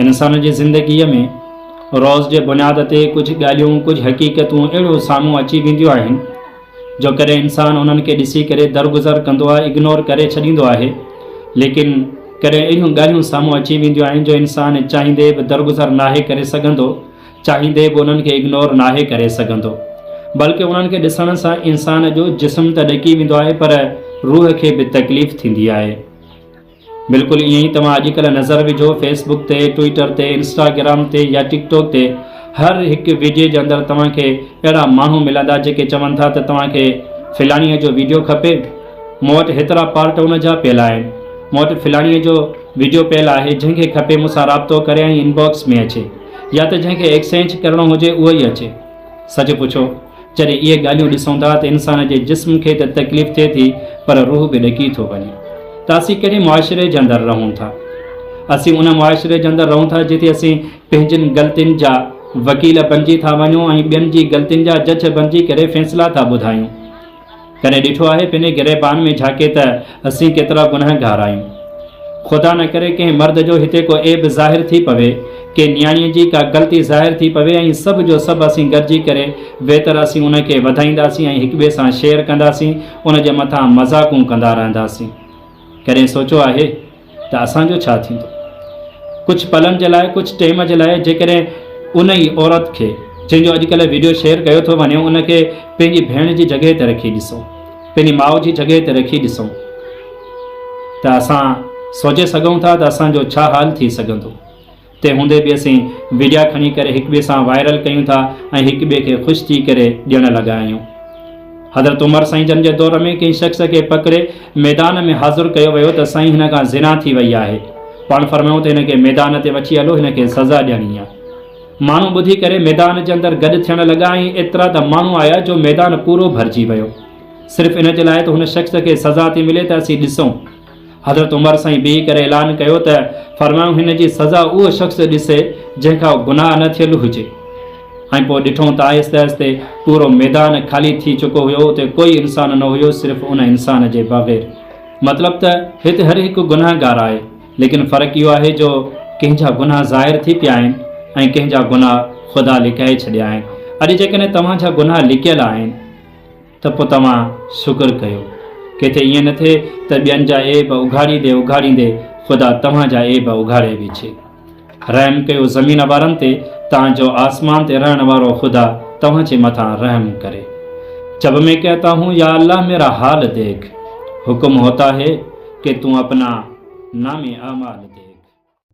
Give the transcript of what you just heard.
انسان جي زندگيء ۾ روز جي بنياد تي ڪجهه ڳالهيون، ڪجهه حقيقتون اهڙيون سامهون اچي وينديون آهن جو ڪڏهن انسان انهن کي ڏسي ڪري درگذر ڪندو آهي، اگنور ڪري ڇڏيندو آهي، ليڪن ڪڏهن اهڙيون ڳالهيون سامهون اچي وينديون آهن جو انسان چاهيندي به درگذر ناهي ڪري سگهندو، چاهيندي به انهن کي اگنور ناهي ڪري سگهندو. بلڪه انهن کي ڏسڻ سان انسان جو جسم ته ڏڪي ويندو آهي پر روح کي به تڪليف ٿيندي آهي. بلڪل ائين ئي توهان اڄڪلهه نظر وجهو فيس بڪ تي، ٽوئيٽر تي، انسٽاگرام تي يا ٽڪ ٽاڪ تي هر هڪ ويڊيو جي اندر توهان کي اهڙا ماڻهو ملندا جيڪي چون ٿا ته توهان کي فلاڻي جو ويڊيو کپي مون وٽ هيترا پارٽ ان جا پيل آهن مون وٽ فلاڻي جو ويڊيو پيل آهي جنهن کي کپي مون سان رابطو ڪري ۽ انباڪس ۾ اچي يا ته جنهن کي ايڪسچينج ڪرڻو هجي اهو ئي اچي. سچ پڇو جڏهن اهي ڳالهيون ڏسون ٿا ته انسان جي جسم کي ته تڪليف ٿئي ٿي پر روح به ڏڪي ٿو وڃي ته اسين ڪهڙي معاشري جي اندر رهون ٿا. اسين ان معاشري جي اندر رهون ٿا جتي اسين پنهنجين غلطين جا وڪيل بنجي ٿا وڃون ۽ ٻين جي غلطين جا جج بنجي ڪري فيصلا ٿا ٻڌايون. ڪڏهن ڏٺو آهي پنهنجي گريبان ۾ جهاڪي ته اسين ڪيترا گنهگار آهيون. خدا نه ڪري ڪنهن مرد جو هتي ڪو عيب ظاهر ٿي پوي، ڪنهن نياڻيء جي ڪا غلطي ظاهر ٿي پوي ۽ سڀ جو سڀ اسين گڏجي ڪري ويتر اسين ان کي وڌائينداسين ۽ هڪٻئي سان شيئر ڪنداسين، ان جي مٿان مذاقون ڪندا رهنداسين. ڪڏهن سوچيو آهي؟ ته اسان جو ڇا ٿيندو؟ ڪجهه پلن جي لاء، ڪجهه ٽيم جي لاء جيڪڏهن ان ئي عورت کي جنهن جو اڄڪلهه ويڊيو شيئر ڪيو ٿو وڃي ان کي پنهنجي ڀيڻ جي جڳهه تي رکي ڏسون، پنهنجي ماء جي جڳهه تي رکي ڏسون ته اسان سوچي سگهون ٿا ته اسان جو ڇا حال ٿي سگهندو. تنهن هوندي به اسين وڊيا کڻي ڪري هڪ ٻئي سان وائرل ڪيون ٿا ۽ هڪ ٻئي کي خوش ٿي ڪري ڏيڻ لڳا آهيون. حضرت عمر سائين جن جي دور ۾ ڪنهن شخص کي پڪڙي ميدان ۾ حاضر ڪيو ويو ته سائين هن کان زنا ٿي وئي آهي. پاڻ فرمايو ته هن کي ميدان تي وٺي هلو هن کي سزا ڏيڻي آهي. ماڻهو ٻڌي ڪري ميدان جي اندر گڏ ٿيڻ لڳا ۽ ايترا ته ماڻهو آيا جو ميدان پورو ڀرجي ويو. صرف ان جي لاء ته هن شخص کي سزا ٿي ملي ته اسين ڏسون. حضرت عمر سائين بيهي ڪري اعلان ڪيو ته فرمايو هن جي سزا اهو شخص ڏسي جنهن کان گناهه نه ٿيل هجي ۽ پوء ڏٺئون ته آهستي آهستي پورو ميدان خالي ٿي چڪو هيو اتي ڪوئي انسان نه هيو صرف ان انسان جي بغير. مطلب ته هت هر هڪ گنهگار آهي ليڪن فرق اهو آهي جو ڪنهن جا گناهه ظاهر ٿي پيا آهن ۽ ڪنهن جا گناهه خدا لڪائي ڇڏيا آهن اڄ جيڪڏهن توهان جا گناهه لڪيل آهن ته پوء توهان شڪر ڪيو. ڪٿي ائين نه ٿئي ته ٻين جا عيب اگهاڙيندي اگهاڙيندي خدا توهان جا عيب اگهاڙي وجهي. رحم ڪيو زمين وارن تي تان جو آسمان تي رهڻ وارو خدا توهان جي مٿان رحم ڪري. جب مين ڪهتا هون يا الله ميرا حال ديک، حڪم هوتا هي ڪه تون اپنا نام اعمال ديک.